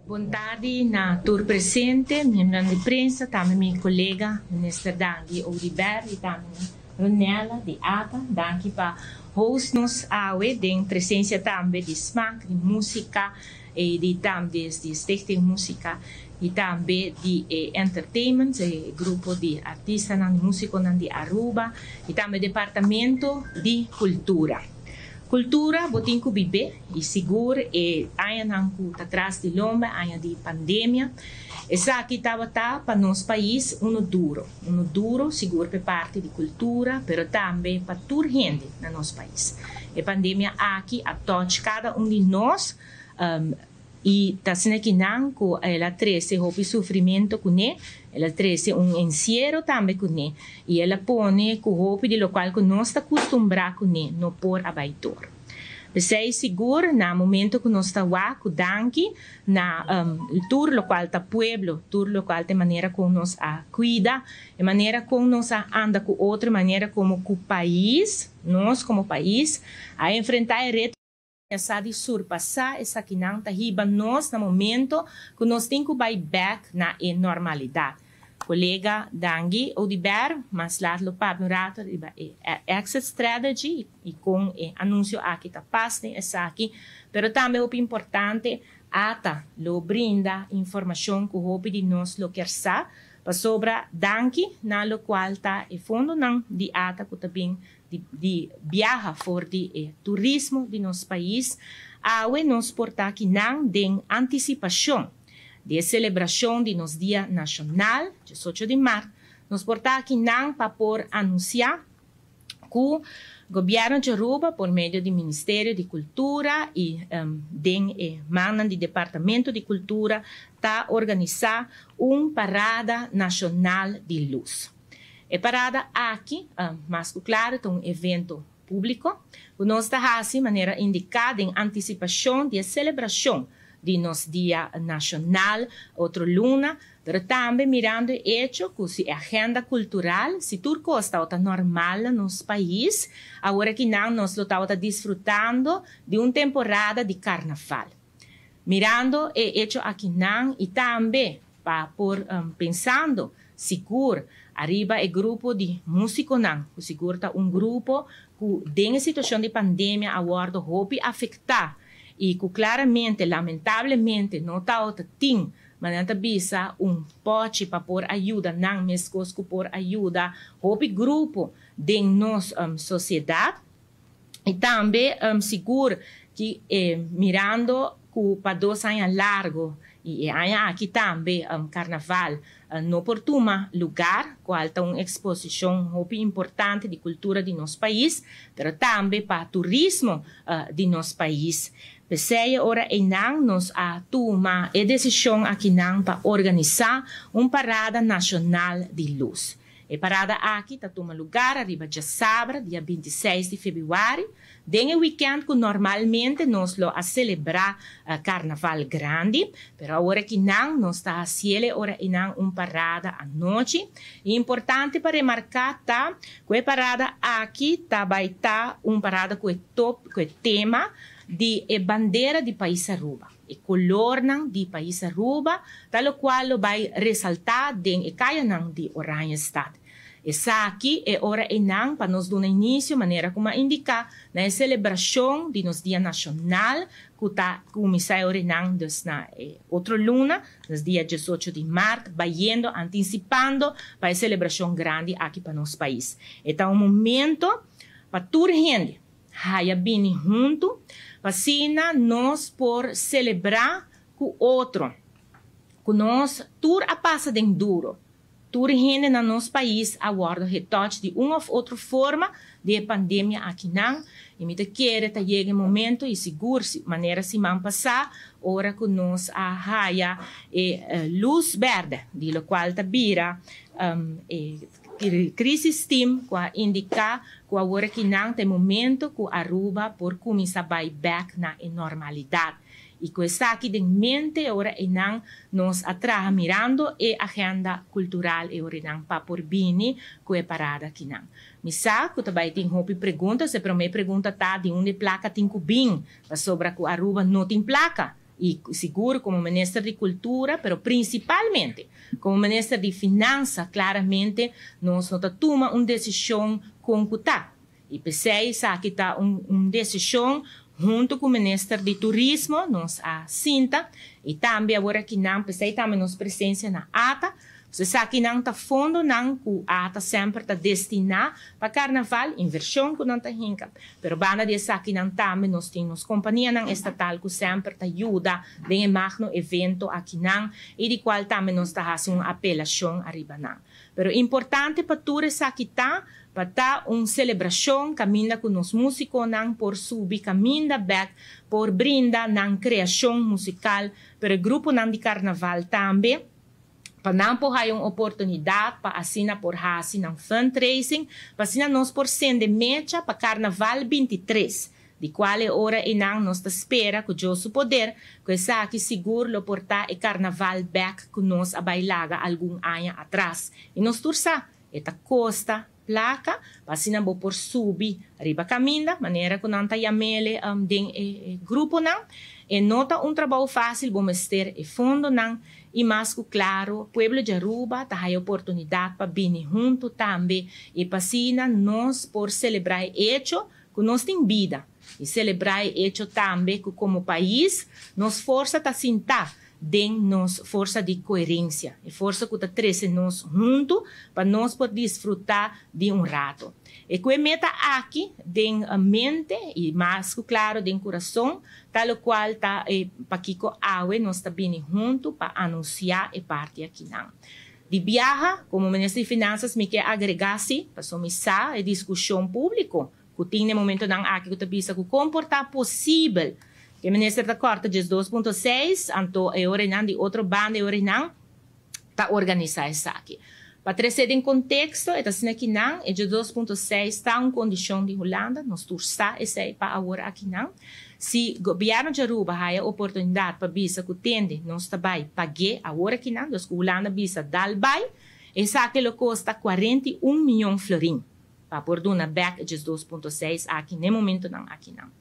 Bon tardi na tur presente, miembronan di prensa, tambe mi colega Minister Dangui Oduber y tambe Ronella di ATA. Danki pa host nos awe den presencia tambe di Smaak, di musica y di tambe di Stichting Musica y tambe di Entertainment, e grupo di artistanan, musiconan di Aruba y tambe Departamento di Cultura. Cultura bo tin cu biba y sigur e añanan cu ta tras di lomba, aña di pandemia. Esaki tabata pa nos pais uno duro, uno duro sigur pa parti di cultura, pero tambe pa tur hende na nos pais. E pandemia aki a touch cada un di nos y ta asina cu nan cu el a trece hopi sufrimento cune, el a trece un encierro tambe cune y el a pone cu hopi di locual cu nos ta acostumbra cune no por a bay door. Pesey sigur na momento cu nos ta wak danki na tur locual ta pueblo, tur locual ta manera con nos a cuida, e manera con nos a anda cu otro manera como cu pais, nos como pais, a enfrenta e reto esa di surpasa esakinan ta hiba nos na momento cu nos tin cu bay back na e normalidad. Colega Dangui Oduber, mas laat lo papia un rato riba e exit strategy y con e anuncio aki ta pas den esaki, pero tambe hopi importante, ATA lo brinda informacion cu hopi di nos lo kier sa pasobra danki na locual ta e fondonan di ATA cu tambe di viaha for di turismo di nos pais, awe nos por ta akinan den anticipacion di celebracion di nos Dia Nacional, 18 di maart, nos por ta akinan pa por anuncia cu Gobierno di Aruba, por medio di Ministerio di Cultura y den man di Departamento di Cultura, ta organisa un parada nacional di luz. E parada aki, mas claro, ta un evento publico, nos ta haci manera indica den anticipacion di celebracion di nos Dia Nacional, otro luna, pero tambe mirando e hecho cu si agenda cultural, si tur cos ta normal na nos pais, awor aki nos ta disfrutando di un temporada di carnaval. Mirando e hecho akinan y tambe pa por pensando sigur ariba e grupo di musiconan, cu sigur ta un grupo cu den situacion di pandemia a wordo hopi afecta y cu claramente, lamentablemente, no ta tin manera bisa un pochi pa por ayuda nan mescos cu por ayuda hopi grupo den nos sociedad y tambe sigur cu mirando cu pa 2 aña largo y aña aki tambe carnaval no por tuma lugar, cual ta un exposicion hopi importante di cultura di nos pais, pero tambe pa turismo di nos pais. Pesey ora einan nos a tuma e decision akinan pa organisa un parada nacional di luz. E parada aki ta tuma lugar ariba diasabra, dia 26 di februari, den e weekend cu normalmente nos lo a celebra Carnaval grandi, pero awor akinan nos ta haciendo ora einan un parada anochi. E importante pa remarca ta cu e parada aki ta bay ta un parada cu top cu tema di e bandera di pais Aruba. E colornan di pais Aruba, tal cual lo bay resalta den e cayanan di Oranjestad. Esaki e ora einan pa nos duna inicio, manera como indica, na celebracion di nos Dia Nacional, cu ta cuminsa ora dus na otro luna, nos dia 18 di maart, bayendo, anticipando pa e celebracion grandi aki pa nos pais. E ta un momento pa tur hende, haya bini hunto, pa asina nos por celebra cu otro, cu nos tur a pasa den duro. Tur hende na nos pais a wordo getouch di un of otro forma di pandemia akinan y mi ta kere ta yega momento y sigur manera siman pasa ora cu nos a haya e luz berde di locual ta bira e crisis team cu a indica cu awor akinan ta momento cu Aruba por cuminsa bay back na normalidad. Y cu esaki den mente, ora einan nos a traha mirando e agenda cultural e ora einan pa por bini cu e parada akinan. Mi sa cu tambe tin hopi pregunta, e prome pregunta ta di unda placa tin cu bin, pasobra cu Aruba no tin placa. Y sigur como minister di Cultura, pero principalmente como minister di Finansa, claramente nos no ta tuma un decision con cu ta. Y p'esey esaki ta un decision hunto cu minister di Turismo, nos a sinta, y tambe awor aki nan, p'esey tambe nos presencia na ATA. Esakinan ta fondonan cu ATA semper ta destina pa carnaval, inversion cu nan ta hinca. Pero banda di esakinan tambe nos tin nos companianan estatal cu semper ta yuda den e magno evento akinan y di cual tambe nos ta haci un apelacion ariba nan. Pero importante pa tur esaki ta, pa ta un celebracion caminda cu nos musiconan por subi caminda bek, por brinda nan creacion musical, pero e gruponan di carnaval tambe, pa nan por haya un oportunidad pa asina por haci nan fundraising, pa asina nos por sende mecha pa Carnaval 23, di cual e ora einan nos ta spera cu Dios su poder, cu esaki sigur lo por ta e Carnaval bek cu nos a bay laga algun aña atras. Y nos tur sa, e ta costa placa, pa asina bo por subi riba caminda, manera cu nan ta yam'ele den e gruponan. E no ta un trabou facil, bo mester e fondonan, y mas cu claro, pueblo di Aruba ta haya oportunidad pa bini hunto tambe, y pa asina nos por celebra e hecho cu nos tin bida, y celebra e hecho tambe cu como pais nos forsa ta sinta den nos forsa di coherencia, e forsa cu ta trece nos hunto pa nos por disfruta di un rato. E cu e meta aki den mente y mas cu claro den curason, tal cual ta e pakico awe nos ta bini hunto pa anuncia e parti akinan. Di biaha, como minister di Finanzas, mi kier agrega si, paso mi sa e discusion publico cu tin na momentonan aki cu ta bisa cu con por ta posibel cu e minister ta corta 12.6, anto e ora di otro banda e ora ta organisa esaki. Pa trece den contexto, e ta asina akinan, e 2.6 ta un condicion di Hulanda, nos tur sa esey pa awor akinan. Si gobierno di Aruba haya oportunidad pa bisa cu tende, nos ta bay paga awor akinan, dus cu Hulanda bisa dal bay, esaki lo costa 41 miyon florin. Pa por duna back 2.6 aki, na momentonan akinan.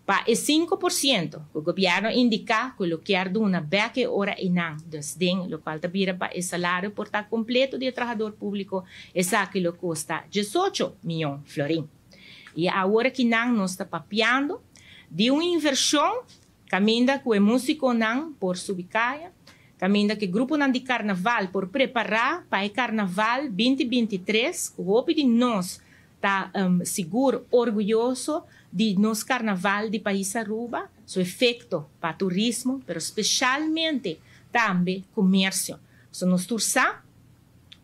Pa e 5%, cu gobierno indica cu lo kier duna back e ora einan, dus den lo cual ta bira pa e salario por ta completo di trahador publico, esaki lo costa 18 miyon florin. Y awor akinan nos ta papiando di un inversion caminda cu e musiconan por subi caya, caminda cu gruponan di carnaval por prepara pa e carnaval 2023, cu hopi di nos ta sigur orguyoso di nos carnaval di pais Aruba, su efecto pa turismo, pero especialmente tambe comercio. So nos tur sa,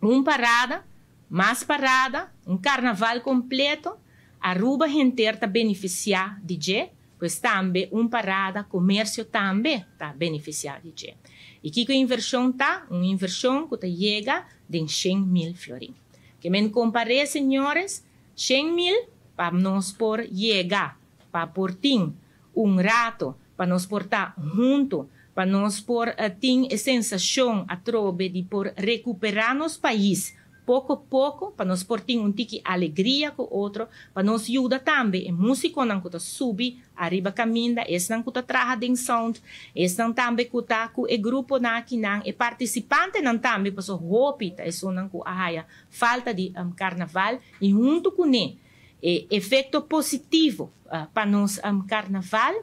un parada, mas parada, un carnaval completo, Aruba henter ta beneficia di dje, pues tambe un parada, comercio tambe ta beneficia di dje. Y kico inversion ta? Un inversion cu ta yega di 100 mil florin. Kiermen compara, señores, 100 mil pa nos por yega, pa por tin un rato, pa nos por ta hunto, pa nos por tin e sensacion atrobe di por recupera nos pais poco poco, pa nos por tin un tiki alegria cu otro, pa nos yuda tambe e musiconan cu ta subi ariba caminda, esnan cu ta traha den sound, esnan tambe cu ta cu e gruponan akinan, e participantenan tambe, paso hopi ta esunnan cu a haya falta di carnaval, y hunto cu ne, e efecto positivo pa nos carnaval,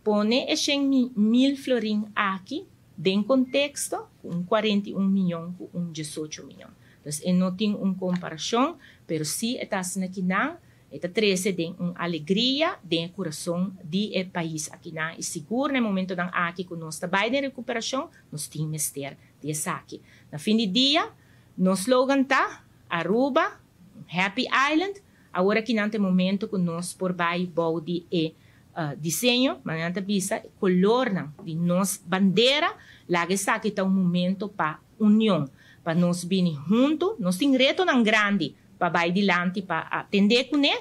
pone e 100 mil florin aki den contexto cu un 41 miyon cu un 18 miyon. Dus e no tin un comparacion, pero si ta akinan, ta trece den un alegria den curason di e pais akinan. Y sigur na momentonan aki cu nos ta den recuperacion, nos tin mester di esaki. Na fin di dia, nos slogan ta Aruba, Happy Island. Awor akinan ta momento cu nos por bay bou di e diseño, manera bisa, colornan di nos bandera, laga esaki ta un momento pa union, pa nos bini hunto, nos tin retonan grandi pa bay dilanti pa atende cu ne,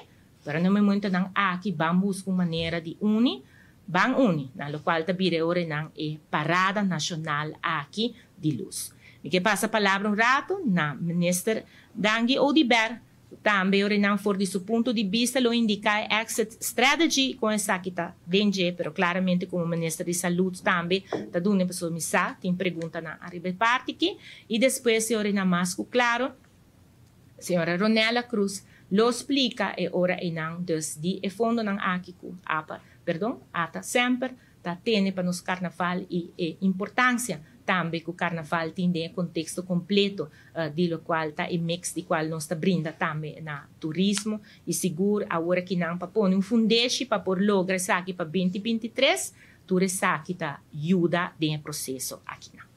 pero na momentonan aki ban busca un manera di uni, ban uni, na locual ta bira nan e parada nacional aki di luz. Mi kier pasa palabra un rato na minister Dangui Oduber. Tambe Renan for di su punto di bista lo indica exit strategy con esaki ta den dje, pero claramente como minister di salud tambe ta duna, pasobra mi sa tin preguntanan ariba e parti aki. Y despues señora mas cu claro, señora Ronella Cruz lo splica e ora einan dus di e fondonan aki cu APA, perdon, ATA semper ta tene pa nos carnaval y e importancia tambe cu carnaval tin den contexto completo di locual ta e mix di cual nos ta brinda tambe na turismo. Y sigur awor aki nan pa pone un fundeshi pa por logra esaki pa 2023, tur esaki ta yuda den e proceso aki nan.